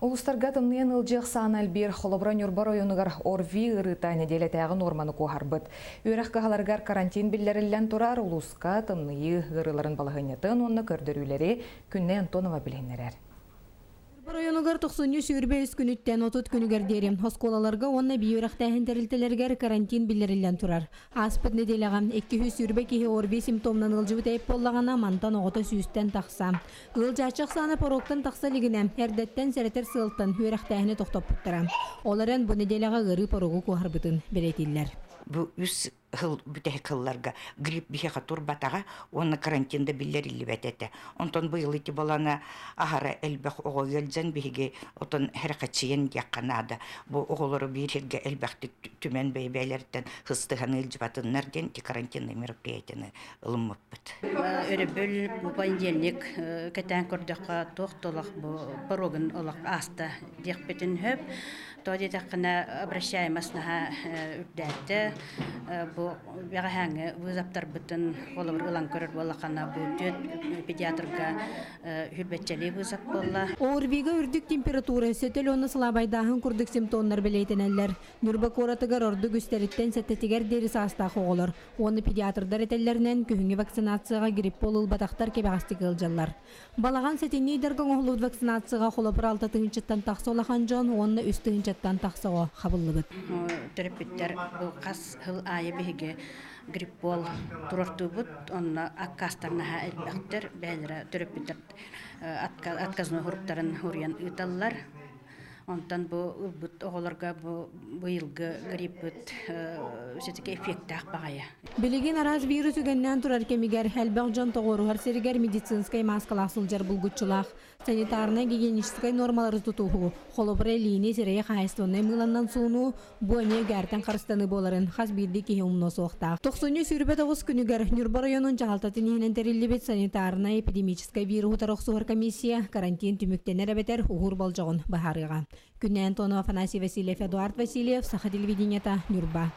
Улуустарга тымныйан ыалдьыы ахсаана элбиир. Холобура, Ньурба оройуонугар ОРВИ ыарыыта нэдиэлэтээҕи нуорманы куоһарбыт. Үөрэх кыһаларыгар карантин биллэриллэн турар. Улууска тымныйыы ыарыыларын балаһыанньатын уонна көрдөрүүлэри Күннэй Антонова билиһиннэрэр. Оройуонугар тохсунньу 23 күнүттэн 30 күнүгэр диэри оскуолаларга уонна бии үөрэхтээһин тэрилтэлэригэр карантин биллэриллэн турар. Ааспыт нэдиэлэҕэ 220 киһи ОРВИ симптомунан ыалдьыбыт эбит буоллаҕына, мантан оҕото сүүстэн тахса. Ыалдьааччы ахсаана поруоктан тахса илигинэ, эрдэттэн сэрэтэр сыалтан үөрэхтээһини тохтоппуттара. Ол эрэн бу нэдиэлэҕэ ыарыы поруогу куоһарбытын бэлиэтииллэр. Бу үс сыл бүтэһик сылларга грипп биһиэхэ турбатаҕа уонна карантин да биллэриллибэт этэ. Онтон быйыл ити балана аһара элбэх оҕо ыалдьан биһиги отон хэрэхэчийэн диэххэ наада. Бу оҕолору биир сиргэ элбэхтик түмэн бэйбээлэриттэн сыстыһан ыалдьыбатыннар диэн ити карантинный мероприятияны ылыммыппыт. Өрөбүл бу понедельник кэтээн көрдөххө туох да олох бу порогун олох ааста диэхпитин сөп. Тоҕо диэтэххинэ обращаемость наһаа үрдээтэ. Бу бэҕэһээҥҥи вызовтарбытын холобур ылан көрөр буоллаххына бу түөрт педиатрга хүрбэччэлии вызов буолла. ОРВИга үрдүк температура, сөтөл уонна сылаабайдааһын курдук симптомнар бэлиэтэнэллэр. Ньурба куоратыгар ордук үстэриттэн сэттэтигэр диэри саастаах оҕолор уонна педиатрдар этэллэринэн, күһүҥҥү вакцинацияҕа гриппол ылбатахтар кэбэҕэстик ыалдьаллар. Балаҕан сэтинньи ыйдарга оҥоһуллубут вакцинацияҕа холобур алта тыһыынчаттан тахса улахан дьон уонна үс тыһыынчаттан тахса оҕо хабыллыбыт. Төрөппүттэр бу хас сыл аайы биһиги гриппол туруортуубут, онно аккаастар наһаа элбэхтэр, бэйэлэрэ төрөппүттэр отказной суруктарын суруйан ыыталлар. Онтон бу ылбыт оҕолорго бу быйылгы гриппыт все-таки эффектаах баҕайы. Билигин араас вирус үгэннээн турар кэмигэр элбэх дьон тоҕуоруһар сиригэр медицинскэй мааскалаах сылдьар булгуччулаах. Санитарнай-гигиеническай нуормалары тутуһуу, холобура илиини сирэйи хаһаайыстыбаннай мыыланнан суунуу, бу эмиэ үгээртэн харыстаныы буоларын хас биирдии киһи умнуо суохтаах. Тохсунньу 29 күнүгэр Ньурба оройуонун дьаһалтатын иһинэн тэриллибит санитарнай-эпидемическай вируһу утары охсуһар комиссия карантин түмүктэнэр эбэтэр уһуур болдьоҕун быһаарыаҕа. Күннэй Антонова, Афанасий Васильев, Эдуард Васильев, Саха телевидениета, Ньурба.